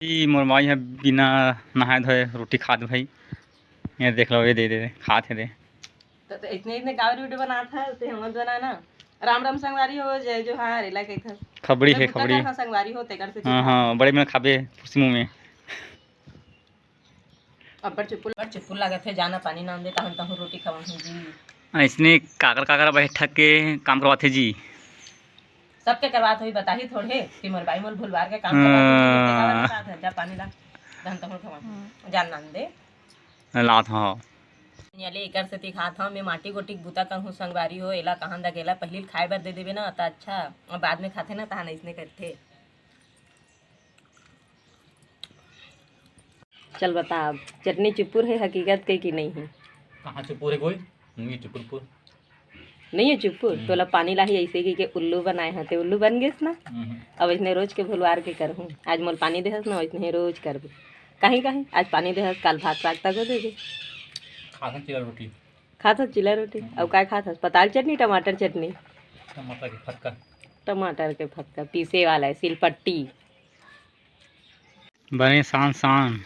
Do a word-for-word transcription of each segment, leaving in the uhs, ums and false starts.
ई मोर माई ह बिना नहाए धोए रोटी खात भाई। ये देख लो, ये दे, दे, दे, खात हे दे। त, त इतने, इतने काबर वीडियो बनात हस, ते हमन बनाना। राम राम संगवारी हो, जय जोहार, एला कहिथस। खबड़ी हे, खबड़ी। हाँ, संगवारी हो, तेकर से हाँ, हाँ, बड़े में खाबे, खुशी मुँह में। अब्बड़ चुपुल, अब्बड़ चुपुल लागत हे, जाना पानी नान दे, तहन तहूँ रोटी खवाहूँ जी। अइसने काकर काकर बैठक के काम करवाथे जी। सबके करवात होही, बताही थोड़े कि मोर बाई मोर भुलवार के काम करवाथे जी, हाँ। जा पानी ला, तहन तहूँ खवाहूँ। जान नान दे। लात हव। नियाले एकर सेती खात हव, मैं माटी गोटी के बूता करहूँ संगवारी हो, एला कहान दा गेला, पहिली खाए बर दे देबे ना, त अच्छा, अउ बाद में खाथे ना, तहान अइसने करथे। चल बता, अब चटनी चुपुर हे हकीकत के कि नहीं हे? कहाँ चुपुर हे कोई? नहीं चुपुर पुर। नहीं हे चुपुर? हम्म। तोला पानी लाही अइसे कहिके उल्लू बनाए हते, उल्लू बन गेस ना? हम्म। अब इसने रोज के भुलवार के करहूँ। आज मोल पानी देहस ना, वैसने रोज करबे। कहीं कहीं आज पानी देहस, काल भात साग तको दे दे। खाथन चिला रोटी। खाथस चिला रोटी। हम्म। अउ काय खाथस? पताल चटनी, टमाटर चटनी? टमाटर के फटका। टमाटर के फटका, पीसे वाला हे, सिलपट्टी। बने शान शान।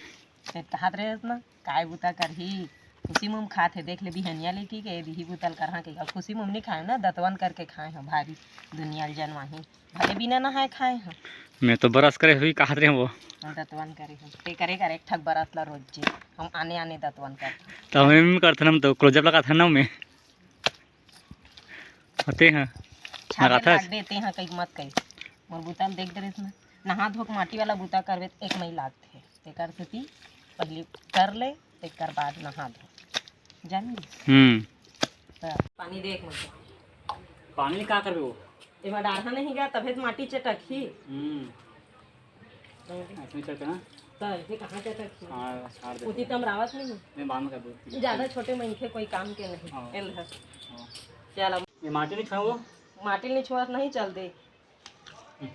ते कहत रहेस ना, काय बुता करही? खुशी मुम खात हे, देख ले बिहनिया ले की के दिही बुतल करहा के। खुशी मुम नहीं खाए ना, दतवन करके खाए हो भारी, दुनिया ल जनवाही। भले बिना नहाए खाए हो। मैं तो बरस करे हुई कहत रहे वो। हम दतवन करे हो। ते करे कर एक ठक बरस ला रोज जे। हम आने आने दतवन कर। तो हमें भी करथन, हम तो क्लोजअप लगाथन ना मैं। होते हैं। छाने लगाथस? लाग देते हैं, कहीं मत कही। मोर बुतल देख दे रहे इसमें। नहा धो के माटी वाला बुता करबे त एक मई लागथे। तेकर सेती पहिली कर ले, तेकर बाद नहा धो। जान ली? हम्म। त पानी देख मत। पानी का करबे वो? एमा डारहा नहीं गा, तभे त माटी चटकही। हम्म। ऐसे ही चलते ना। त इसे कहाँ चटकही? हाँ, छाड़ दे। उती तम रावत नहीं। मैं बांध कर दूँ। ज्यादा छोटे मनखे कोई काम के नहीं। हाँ। एल है। हाँ। चल अब। ये माटी नहीं छुआ वो? माटी नहीं छुआ, नहीं चल दे। हम्म।